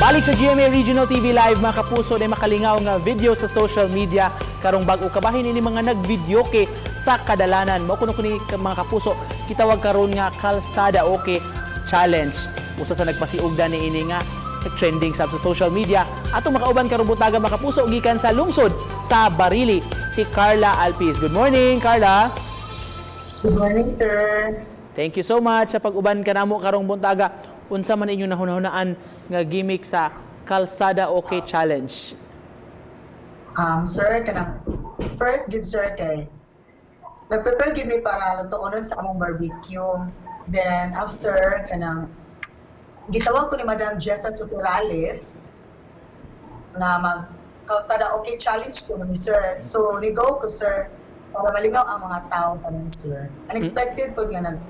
Balik sa GMA Regional TV Live, mga kapuso, na makalingaw nga video sa social media karong bag-o, kabahin ini mga nagvideoke sa kadalanan. Mao kuno kuni, mga kapuso, gitawag karon nga Kalsada Okay Challenge. Usa sa nagpasiugda ni ini nga trending sa social media. Atong makauban karong buntaga, mga kapuso, gikan sa lungsod sa Barili, si Carla Alpiz. Good morning, Carla. Good morning, sir. Thank you so much sa pag-uban kanamo karong buntaga. Unsa man inyong nahunahunaan nga gimmick sa Kalsada Okay Challenge? Sir, kanang first good, sir, kay nag-prepare gyud mi para lutuonon sa among barbecue. Then after, kanang gitawag ko ni Madam Jessa Superales na mag Kalsada Okay Challenge ko ni sir. So ni go ko, sir, para malingaw ang mga tao karon, sir. Unexpected po nga nag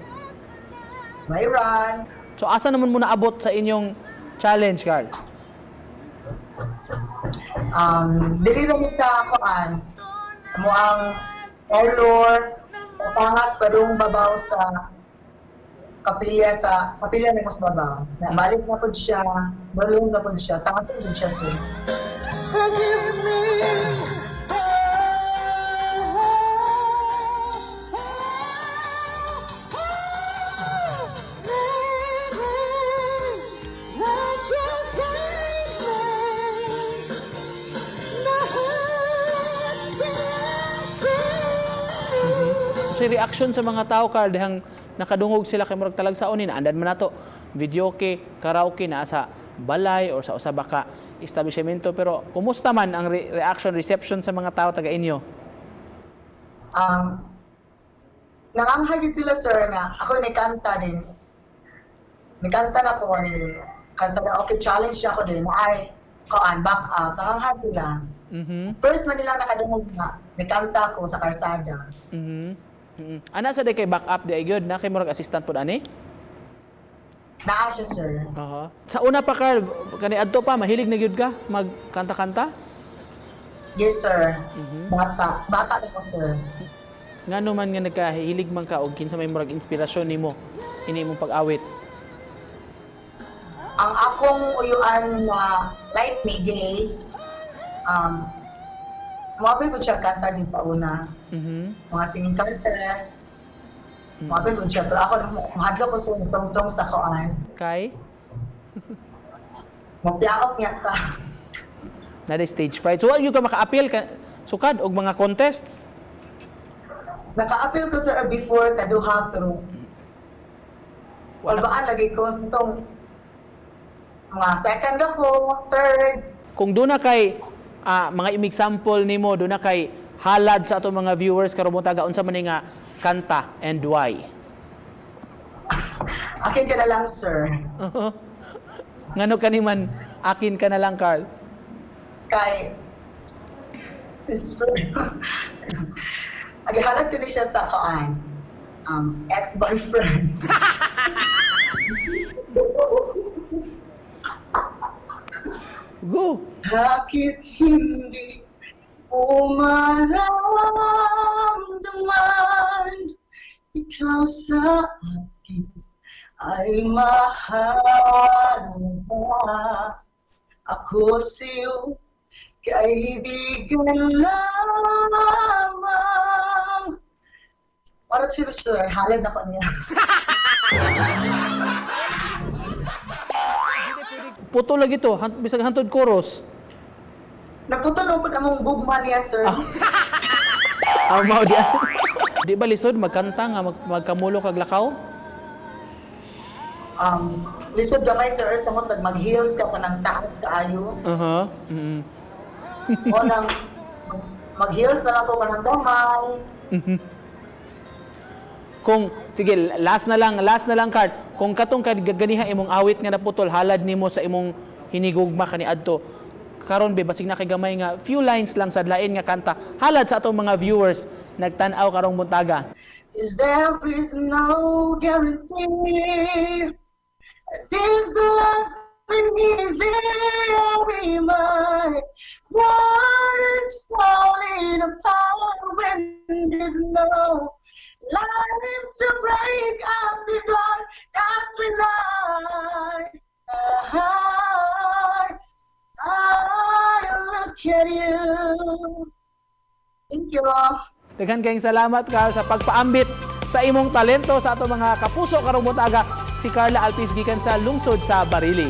viral. So asa naman mo naabot sa inyong challenge, Carl? Dili lang mi sa kuan mo ang Orlor, Pangas, padung babaw sa kapilya ni Mos Babaw. Na balik na pud siya, balong na pud siya, tanga pud siya, sir. Forgive me. Baby, won't you save me? Lahat So reaction sa mga tao, Carl, dihang nakadungog sila kay murag talagsaon ni naandan man nato videoke, karaoke na sa balay or sa usa ba ka establishmento, pero kumusta man ang reaction, reception sa mga tao taga inyo? Nanganghagid sila, sir, na ako ni kanta din. Ni kanta na ko ni Kalsada Okay Challenge siya ako din ay kuan back up. Nanganghag sila. First man nila nakadungog na nikanta ko sa karsada. Ana sa day kay back up di ay gyud na kay murag assistant pud ani? Naa siya, sir. Aha. Sa una pa, Carl, kani adto pa mahilig na gyud ka magkanta-kanta? Yes, sir. Bata. Bata na ko, sir. Ngano man nga nagkahilig man ka og kinsa may murag inspirasyon nimo ini imong pag-awit? Ang akong uyuan na like me gay, moapil ko siya kanta din sa una. Mga singing contest. Moapil ko siya. Pero ako, mahadlok ko sa tungtong sa koan. Kay Mapiaok niya ka. Na stage fright. So wa gyud ka maka-appeal ka sukad og mga contests? Naka-appeal ko, sir, before kaduha, pero Wala. Walbaan lagi ko itong mga second ako, third. Kung doon na kay mga imig sample nimo, doon na kay halad sa ato mga viewers karong buntaga, unsa man ni nga kanta and why? Akin ka na lang, sir. Ngano kani man "Akin Ka Na Lang," Carl? Kay it's agihalad ko ni siya sa kaan ex-boyfriend. Go. Bakit hindi mo maramdaman, ikaw sa akin ay mahalaga? Ako sa'yo kaibigan lamang. Para sila, sir, halad na ko niya. Puto lagi to, bisag hantod chorus. Naputol mo po among gugma niya, sir. Aw, mao di. Di ba lisod magkanta nga magkamulo kag lakaw? Lisod gamay, sir, sa mo mag-heels ka pa ng taas kaayo. O nang mag-heels na lang ko ka ng gamay. Kung sige, last na lang, Carl. Kung katong ganiha imong awit nga naputol, halad nimo sa imong hinigugma kaniadto. Karon be basig na kay gamay nga few lines lang sa lain nga kanta. Halad sa atong mga viewers nagtan-aw karong buntaga. Is there is no guarantee this love is easy. My world is falling apart when there's no light to break up the dark. That's when I at you. Thank you. Daghan kayong salamat, Carl, sa pagpaambit sa imong talento sa ato mga kapuso karong buntaga, si Carla Alpiz gikan sa lungsod sa Barili.